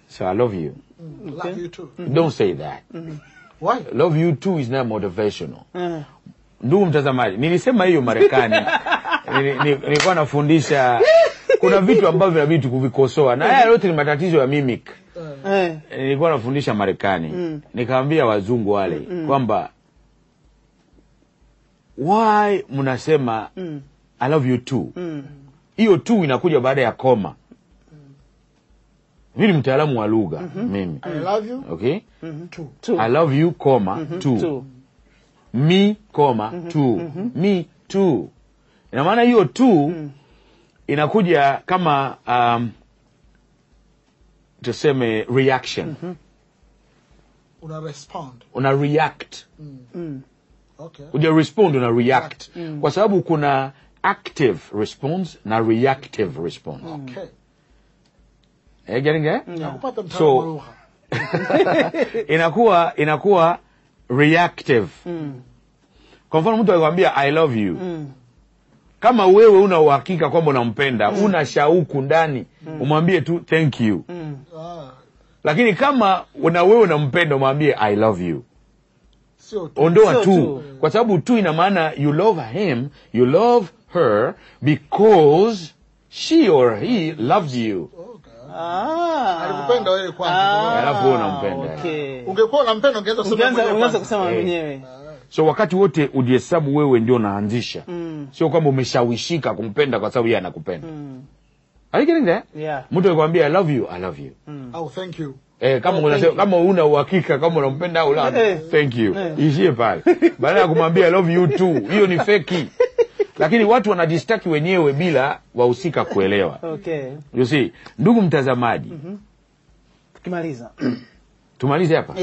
So I love you. Love you too. Don't say that. Why? Love you too is not motivational. Ndugu mtazamaji, nilisema hiyo Marekani. Nilikuwa nafundisha kuna vitu ambavyo inabidi kuvikosoa, na haya yote ni matatizo ya mimic. Nilikuwa nafundisha Marekani, nikaambia wazungu wale kwamba why mnasema I love you too? Hiyo too inakuja baada ya koma. Mimi ni mtaalamu wa lugha, mimi. I love you. Okay? Too. I love you, comma, too. Too. Me, comma, too. Me too. Ina maana hiyo too inakuja kama tuseme reaction. Una respond. Una react. Okay. Uja respond, una react. Kwa sababu kuna active response na reactive response. Okay. Getting there? Nakupata mtaalamu wa lugha. Inakuwa reactive. Kwa mfano mtu akikwambia I love you. Kama wewe una uhakika kwamba unampenda, una shauku ndani, umwambie tu thank you. Lakini kama una wewe unampenda, umwambie I love you. Sio tu. Ondoa Sio tu. tu. Kwa sababu tu ina maana you love him, you love her because she or he loves you. Okay. Alikupenda wewe kwanza. Alafu wewe unampenda. Okay. Ungekuwa unampenda ungeweza kusema mwenyewe. Ungeanza kusema Eh. mwenyewe. So wakati wote ujihesabu wewe ndio unaanzisha. Sio kwamba umeshawishika kumpenda kwa sababu yeye anakupenda. Are you getting that? Yeah. Mtu akikwambia I love you, I love you. Oh, thank you. Kama unasema, kama una uhakika kama unampenda au la, thank you. Ishie pale. Baada ya kumwambia I love you too, hiyo ni feki. Lakini watu wanajistaki wenyewe bila wahusika kuelewa. Okay. You see, ndugu mtazamaji. Tukimaliza. Tumalize hapa?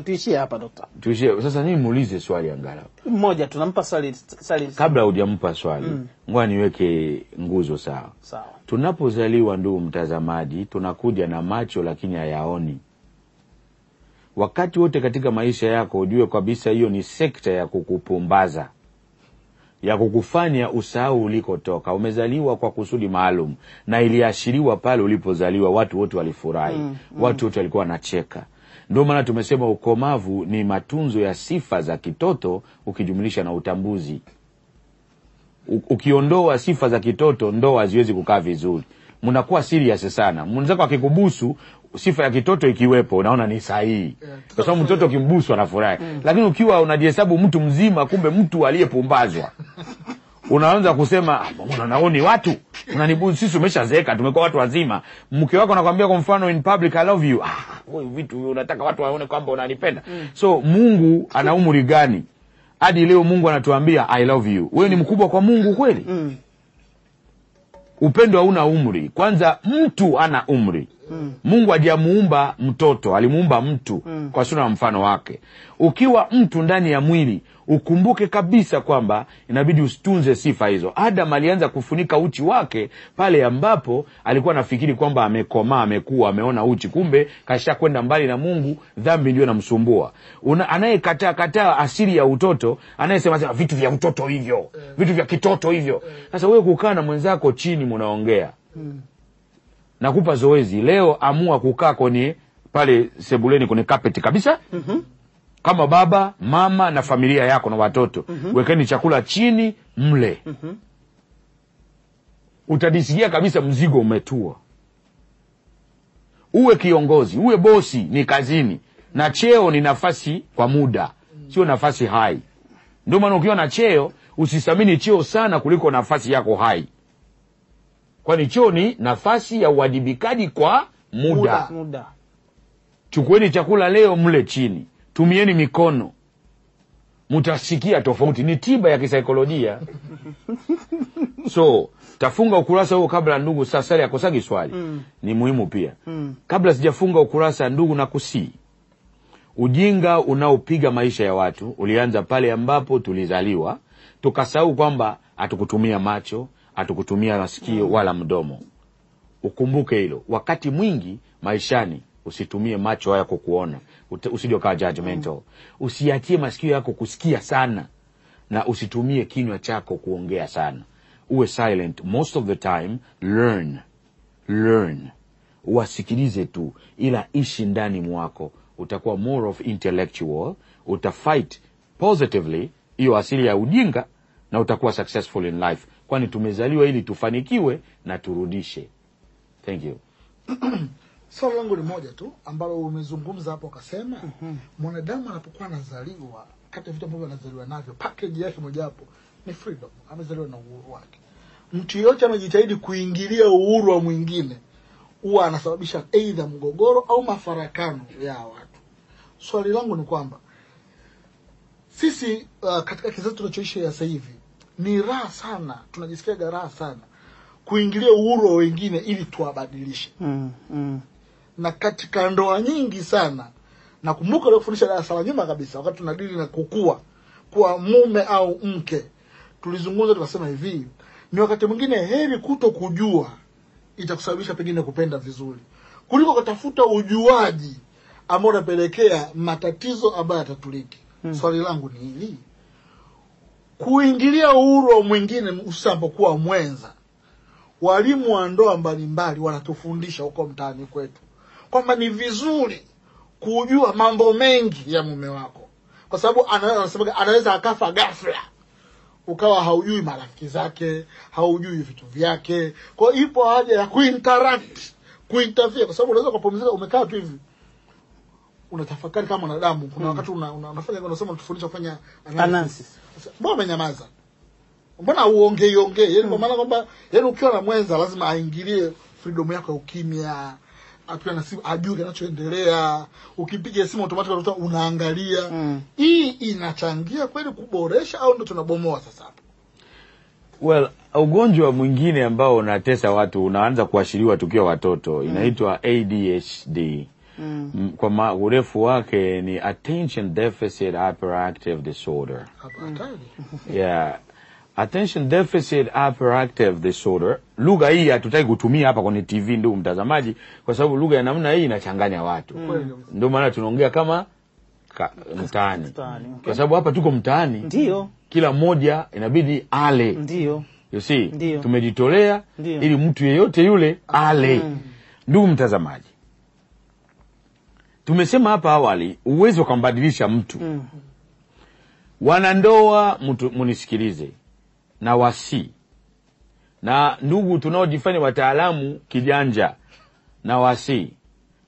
Tuishie hapa dokta. Tuishie. Sasa nini muulize swali angalau? Mmoja tunampa swali. Kabla hujampa swali, ngoja niweke nguzo sawa. Sawa. Tunapozaliwa ndugu mtazamaji, tunakuja na macho lakini hayaoni. Wakati wote katika maisha yako ujue kabisa hiyo ni sekta ya kukupumbaza, ya kukufanya usahau ulikotoka. Umezaliwa kwa kusudi maalum na iliashiriwa pale ulipozaliwa, watu wote walifurahi, watu wote walikuwa wanacheka. Ndio maana tumesema ukomavu ni matunzo ya sifa za kitoto ukijumlisha na utambuzi. Ukiondoa sifa za kitoto, ndoa haziwezi kukaa vizuri. Mnakuwa serious sana. Mwenzako akikubusu, sifa ya kitoto ikiwepo, unaona ni sahihi. Kwa sababu mtoto ukimbusu anafurahi. Lakini ukiwa unajihesabu mtu mzima, kumbe mtu aliyepumbazwa. Unaanza kusema, mbona naoni watu? Unanibusu, sisi tumeshazeeka, tumekuwa watu wazima. Mke wako anakuambia kwa mfano in public I love you. Wewe vitu unataka watu waone kwamba unanipenda. So Mungu ana umri gani? Hadi leo Mungu anatuambia I love you. Wewe ni mkubwa kwa Mungu kweli? Upendo hauna umri. Kwanza mtu ana umri. Mungu hajamuumba mtoto, alimuumba mtu kwa sura na mfano wake. Ukiwa mtu ndani ya mwili, ukumbuke kabisa kwamba inabidi usitunze sifa hizo. Adam alianza kufunika uchi wake pale ambapo alikuwa anafikiri kwamba amekomaa, amekuwa, ameona uchi, kumbe kashakwenda mbali na Mungu, dhambi ndio inamsumbua. Anayekataa kataa asili ya utoto, anayesema sema vitu vya utoto hivyo, vitu vya kitoto hivyo. Sasa wewe kukaa na mwenzako chini mnaongea. Nakupa zoezi leo, amua kukaa kwenye pale sebuleni kwenye carpet kabisa. Kama baba, mama na familia yako na watoto. Wekeni chakula chini mle. Utajisikia kabisa mzigo umetua. Uwe kiongozi, uwe bosi ni kazini, na cheo ni nafasi kwa muda, sio nafasi hai. Ndio maana ukiwa na cheo usithamini cheo sana kuliko nafasi yako hai. Kwani cheo ni nafasi ya uwajibikaji kwa muda. Muda. Chukueni chakula leo mle chini. Tumieni mikono. Mutasikia tofauti. Ni tiba ya kisaikolojia. So, tafunga ukurasa huo kabla ndugu sasa akosagi swali. Ni muhimu pia. Kabla sijafunga ukurasa ndugu na kusii. Ujinga unaopiga maisha ya watu ulianza pale ambapo tulizaliwa, tukasahau kwamba hatukutumia macho, hatukutumia masikio wala mdomo. Ukumbuke hilo. Wakati mwingi maishani usitumie macho yako kuona, usije ukawa judgmental. Usiachie masikio yako kusikia sana na usitumie kinywa chako kuongea sana. Uwe silent most of the time, learn. Learn. Wasikilize tu, ila ishi ndani mwako, utakuwa more of intellectual, utafight positively hiyo asili ya ujinga na utakuwa successful in life, kwani tumezaliwa ili tufanikiwe na turudishe. Thank you. Swali langu ni moja tu ambalo umezungumza hapo ukasema, mwanadamu anapokuwa anazaliwa, kati ya vitu ambavyo anazaliwa navyo, package yake mojawapo ni freedom. Amezaliwa na uhuru wake. Mtu yeyote anajitahidi kuingilia uhuru wa mwingine huwa anasababisha aidha mgogoro au mafarakano ya watu. Swali langu ni kwamba sisi katika kizazi tunachoishi sasa hivi ni raha sana, tunajisikia raha sana kuingilia uhuru wa wengine ili tuwabadilishe. Na katika ndoa nyingi sana, nakumbuka leo kufundisha darasa la nyuma kabisa, wakati tunadili na kukua kwa mume au mke, tulizungumza tukasema hivi, ni wakati mwingine heri kuto kujua itakusababisha pengine kupenda vizuri kuliko kutafuta ujuaji ambao unapelekea matatizo ambayo yatatuliki. Swali langu ni hili, kuingilia uhuru wa mwingine usipokuwa mwenza, walimu wa ndoa mbalimbali wanatufundisha huko mtaani kwetu kwamba ni vizuri kujua mambo mengi ya mume wako, kwa sababu anaweza akafa ghafla ukawa haujui marafiki zake, haujui vitu vyake. Kwa hiyo ipo haja ya kuinteract, kuinterfere, kwa sababu unaweza kupumzika umekaa tu hivi unatafakari kama mwanadamu. Kuna wakati unafanya unasema tufundisha kufanya analysis. Mbona umenyamaza? Mbona uongei ongei? Yaani kwa maana kwamba yaani ukiwa na mwenza lazima aingilie freedom yako ya ukimya, akiwa na simu ajue kinachoendelea, ukipiga simu automatically unaangalia. Hii inachangia kweli kuboresha au ndio tunabomoa sasa hapo? Well, ugonjwa mwingine ambao unatesa watu unaanza kuashiriwa tukiwa watoto, inaitwa ADHD. Kwa urefu wake ni Attention Deficit Hyperactive Disorder. Yeah. Attention Deficit Hyperactive Disorder. Lugha hii hatutaki kutumia hapa kwenye TV, ndugu mtazamaji, kwa sababu lugha ya namna hii inachanganya watu. Ndio maana tunaongea kama mtaani. Okay. Kwa sababu hapa tuko mtaani. Ndio. Kila mmoja inabidi ale. Ndio. You see? Ndiyo. Tumejitolea ili mtu yeyote yule ale. Ndugu mtazamaji, tumesema hapa awali uwezo kumbadilisha mtu. Wanandoa, munisikilize na wasi na ndugu tunaojifanya wataalamu kijanja na wasi.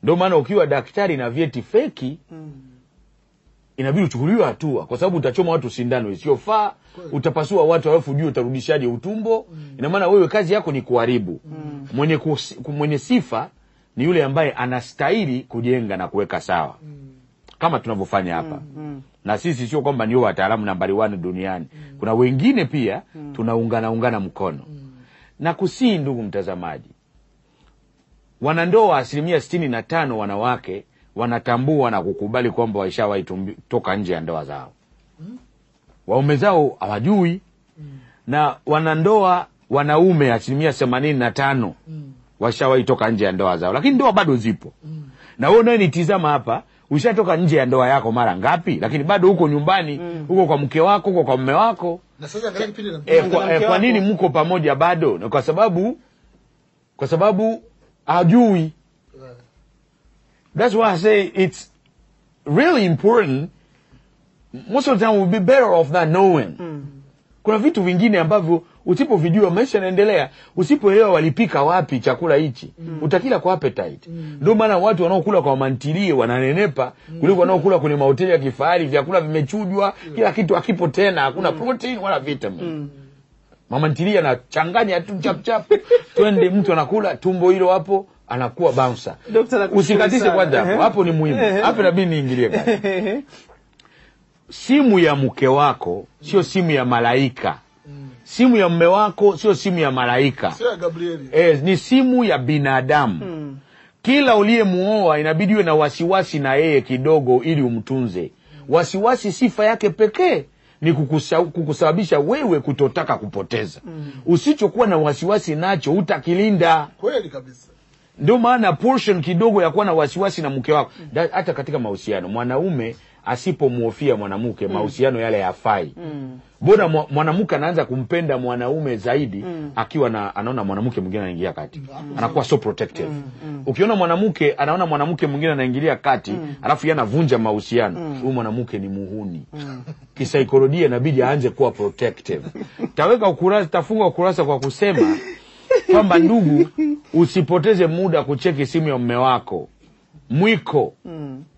Ndio maana ukiwa daktari na vyeti feki inabidi uchukuliwe hatua, kwa sababu utachoma watu sindano isiyofaa, utapasua watu alafu juu utarudishaje utumbo. Ina maana wewe kazi yako ni kuharibu. Mwenye sifa ni yule ambaye anastahili kujenga na kuweka sawa, kama tunavyofanya hapa. Na sisi sio kwamba ndio wataalamu nambari 1 duniani. Kuna wengine pia tunaungana mkono. Na kusii, ndugu mtazamaji, wanandoa 65% wanawake wanatambua na kukubali kwamba waishawahi toka nje ya ndoa zao. Waume zao hawajui. Na wanandoa wanaume 85% washawahi toka nje ya ndoa zao, lakini ndoa bado zipo. Na wewe unayenitizama hapa, ushatoka nje ya ndoa yako mara ngapi, lakini bado uko nyumbani, uko kwa mke wako, uko kwa mume wako. Na sasa angalia kipindi na kwa nini mko pamoja bado? Na kwa sababu hajui. That's why I say it's really important. Most of the time we'll be better off not knowing. Kuna vitu vingine ambavyo usipovijua maisha yanaendelea. Usipoelewa walipika wapi chakula hichi, utakila kwa appetite. Ndio maana watu wanaokula kwa mantilie wananenepa kuliko wanaokula kwenye mahoteli ya kifahari, vyakula vimechujwa, kila kitu hakipo tena, hakuna protein wala vitamin. Mama ntilie anachanganya tu chap chap, twende, mtu anakula tumbo hilo hapo anakuwa bouncer. Usikatishe kwanza hapo, hapo ni muhimu. Hapo inabidi niingilie kati. Simu ya mke wako sio simu ya malaika. Simu ya mume wako sio simu ya malaika. Sio ya Gabrieli. Ni simu ya binadamu. Kila uliyemuoa inabidi uwe na wasiwasi na yeye kidogo ili umtunze. Wasiwasi sifa yake pekee ni kukusababisha wewe kutotaka kupoteza. Usichokuwa na wasiwasi nacho utakilinda. Kweli kabisa. Ndio maana portion kidogo ya kuwa na wasiwasi na mke wako. Hata katika mahusiano, mwanaume asipomhofia mwanamke mahusiano yale hayafai. Bora mwanamke anaanza kumpenda mwanaume zaidi akiwa na anaona mwanamke mwingine anaingia kati. Anakuwa so protective. Ukiona mwanamke anaona mwanamke mwingine anaingilia kati, alafu yeye anavunja mahusiano, huyu mwanamke ni muhuni. Kisaikolojia inabidi aanze kuwa protective. Taweka ukurasa, tafunga ukurasa kwa kusema kwamba ndugu, usipoteze muda kucheki simu ya mume wako. Mwiko.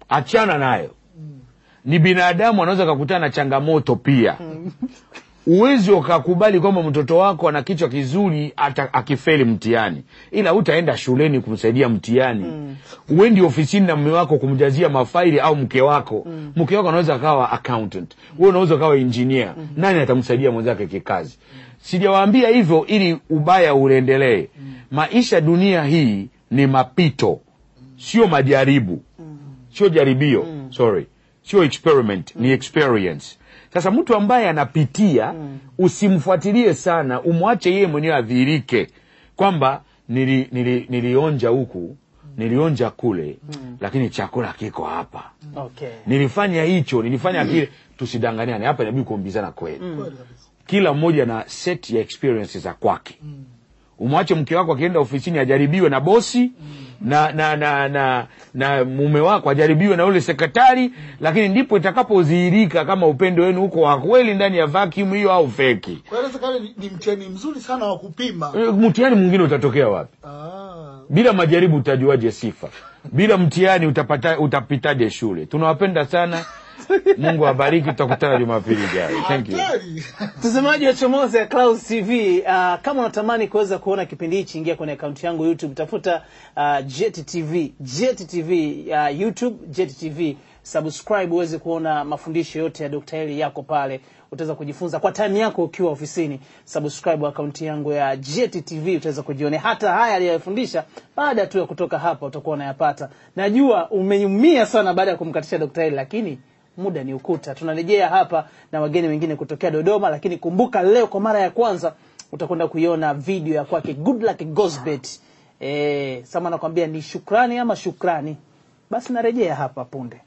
Achana nayo. Ni binadamu, anaweza kukutana na changamoto pia. Uwezi ukakubali kwamba mtoto wako ana kichwa kizuri hata akifeli mtihani, ila utaenda shuleni kumsaidia mtihani. Uendi ofisini na mume wako kumjazia mafaili au mke wako. Mke wako anaweza akawa accountant, wewe unaweza kawa engineer. Nani atamsaidia mwenzake kikazi? Sijawaambia hivyo ili ubaya uendelee. Maisha dunia hii ni mapito, sio majaribu. Sio jaribio, sorry. Sio experiment, ni experience. Sasa mtu ambaye anapitia, usimfuatilie sana, umwache yeye mwenyewe adhihirike kwamba nilionja huku, nilionja kule, lakini chakula kiko hapa. Okay. Nilifanya hicho, nilifanya kile. Tusidanganyane, hapa inabidi kuambizana kweli. Kila mmoja na set ya experiences za kwake. Umwache mke wako akienda ofisini ajaribiwe na bosi, na mume wako ajaribiwe na yule sekretari, lakini ndipo itakapodhihirika kama upendo wenu uko wa kweli ndani ya vacuum hiyo au feki. Kwa hiyo kale ni mtihani mzuri sana wa kupima. Mtihani mwingine utatokea wapi? Bila majaribu utajuaje sifa? Bila mtihani utapitaje shule? Tunawapenda sana. Mungu awabariki, tutakutana Jumapili ijayo. Thank you. Mtazamaji wa Chomoza ya Clouds TV, kama unatamani kuweza kuona kipindi hichi, ingia kwenye akaunti yangu YouTube, tafuta Jet TV, Jet TV, YouTube Jet TV, subscribe uweze kuona mafundisho yote ya Dr. Eli yako pale. Utaweza kujifunza kwa time yako ukiwa ofisini. Subscribe akaunti yangu ya Jet TV, utaweza kujionea hata haya aliyofundisha. Baada tu ya kutoka hapa utakuwa unayapata. Najua umeumia sana baada ya kumkatisha Dr. Eli, lakini muda ni ukuta. Tunarejea hapa na wageni wengine kutokea Dodoma, lakini kumbuka leo kwa mara ya kwanza utakwenda kuiona video ya kwake Goodluck Gozbert. Sama nakwambia ni shukrani ama shukrani. Basi narejea hapa punde.